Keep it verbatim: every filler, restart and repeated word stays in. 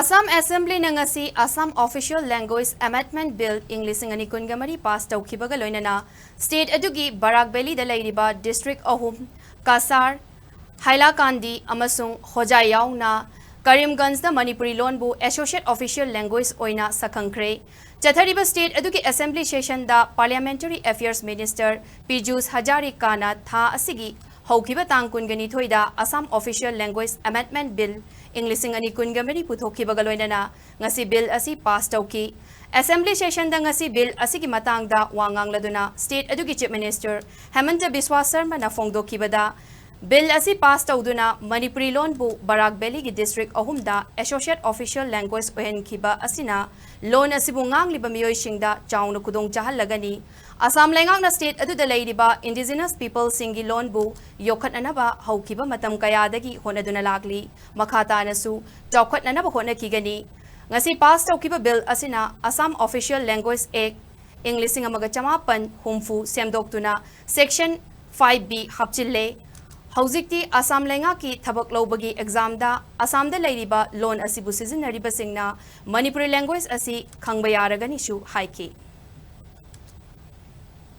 ꯑꯁꯥꯝ ꯑꯦꯁꯦꯝꯕ꯭ꯂꯤꯅ ꯉꯁꯤ Assam Official Language Amendment Bill ꯏꯪ ꯂꯤꯁꯤꯡ ꯑꯅꯤ ꯀꯨꯟꯒ ꯃꯔꯤ ꯄꯥꯁ ꯇꯧꯈꯤꯕꯒ ꯂꯣꯏꯅꯅ ꯁ꯭ꯇꯦꯠ ꯑꯗꯨꯒꯤ ꯕꯔꯥꯛ ꯚꯦꯂꯤꯗ ꯂꯩꯔꯤꯕ ꯗꯤꯁꯇ꯭ꯔꯤꯛ ꯑꯍꯨꯝ, ꯀꯁꯥꯔ, ꯍꯥꯏꯂꯥꯀꯥꯟꯗꯤ ꯑꯃꯁꯨꯡ ꯍꯣꯖꯥꯏ ꯌꯥꯎꯅ ꯀꯔꯤꯝꯒꯟꯖꯗ ꯃꯅꯤꯄꯨꯔꯤ ꯂꯣꯟꯕꯨ Associate Official Language ꯑꯣꯏꯅ ꯁꯛꯈꯪꯈ꯭ꯔꯦ꯫ ꯆꯠꯊꯔꯤꯕ ꯁ꯭ꯇꯦꯠ ꯑꯗꯨꯒꯤ ꯑꯦꯁꯦꯝꯕ꯭ꯂꯤ ꯁꯦꯁꯟꯗ Parliamentary Affairs Minister ꯄꯤꯖꯨꯁ ꯍꯖꯥꯔꯤꯀꯥꯅ ꯊꯥ ꯑꯁꯤꯒꯤ ꯍꯧꯈꯤꯕ ꯇꯥꯡ ꯀꯨꯟꯒ ꯅꯤꯊꯣꯏꯗ Assam Official Language Amendment Bill ꯏꯪ ꯂꯤꯁꯤꯡ ꯑꯅꯤ ꯀꯨꯟꯒ ꯃꯔꯤ ꯄꯨꯊꯣꯛꯈꯤꯕꯒ ꯂꯣꯏꯅꯅ ꯉꯁꯤ ꯕꯤꯜ ꯑꯁꯤ ꯄꯥꯁ ꯇꯧꯈꯤ꯫ ꯑꯦꯁꯦꯝꯕ꯭ꯂꯤ ꯁꯦꯁꯟꯗ ꯉꯁꯤ ꯕꯤꯜ ꯑꯁꯤꯒꯤ ꯃꯇꯥꯡꯗ ꯋꯥ ꯉꯥꯡꯂꯗꯨꯅ ꯁ꯭ꯇꯦꯠ ꯑꯗꯨꯒꯤ ꯆꯤꯐ ꯃꯤꯅꯤꯁꯇꯔ ꯍꯦꯃꯟꯇ ꯕꯤꯁ꯭ꯋꯥ ꯁꯔꯃꯅ ꯐꯣꯡꯗꯣꯛꯈꯤꯕꯗ, ꯕꯤꯜ ꯑꯁꯤ ꯄꯥꯁ ꯇꯧꯗꯨꯅ ꯃꯅꯤꯄꯨꯔꯤ ꯂꯣꯟꯕꯨ ꯕꯔꯥꯛ ꯚꯦꯂꯤꯒꯤ ꯗꯤꯁꯇ꯭ꯔꯤꯛ ꯑꯍꯨꯝꯗ Associate Official Language ꯑꯣꯏꯍꯟꯈꯤꯕ ꯑꯁꯤꯅ ꯂꯣꯟ ꯑꯁꯤꯕꯨ ꯉꯥꯡꯂꯤꯕ ꯃꯤꯑꯣꯏꯁꯤꯡꯗ ꯆꯥꯎꯅ ꯈꯨꯗꯣꯡ ꯆꯥꯍꯜꯂꯒꯅꯤ꯫ ꯑꯁꯥꯝ ꯂꯩꯉꯥꯛꯅ ꯁ꯭ꯇꯦꯠ ꯑꯗꯨꯗ ꯂꯩꯔꯤꯕ Indigenous Peopleꯁꯤꯡꯒꯤ ꯂꯣꯟꯕꯨ ꯌꯣꯛꯈꯠꯅꯅꯕ ꯍꯧꯈꯤꯕ ꯃꯇꯝ ꯀꯌꯥꯗꯒꯤ ꯍꯣꯠꯅꯗꯨꯅ ꯂꯥꯛꯂꯤ꯫ ꯃꯈꯥ ꯇꯥꯅꯁꯨ ꯆꯥꯎꯈꯠꯅꯅꯕ ꯍꯣꯠꯅꯈꯤꯒꯅꯤ꯫ ꯉꯁꯤ ꯄꯥꯁ ꯇꯧꯈꯤꯕ ꯕꯤꯜ ꯑꯁꯤꯅ Assam Official Language Act ꯏꯪ ꯂꯤꯁꯤꯡ ꯑꯃꯒ ꯆꯃꯥꯄꯟ ꯍꯨꯝꯐꯨ ꯁꯦꯝꯗꯣꯛꯇꯨꯅ Section five B ꯍꯥꯞꯆꯤꯜꯂꯦ꯫ ꯍꯧꯖꯤꯛꯇꯤ ꯑꯁꯥꯝ ꯂꯩꯉꯥꯛꯀꯤ ꯊꯕꯛ ꯂꯧꯕꯒꯤ ꯑꯦꯛꯖꯥꯝꯗ ꯑꯁꯥꯝꯗ ꯂꯩꯔꯤꯕ ꯂꯣꯟ ꯑꯁꯤꯕꯨ ꯁꯤꯖꯤꯟꯅꯔꯤꯕꯁꯤꯡꯅ ꯃꯅꯤꯄꯨꯔꯤ language ꯑꯁꯤ ꯈꯪꯕ ꯌꯥꯔꯒꯅꯤꯁꯨ ꯍꯥꯏꯈꯤ꯫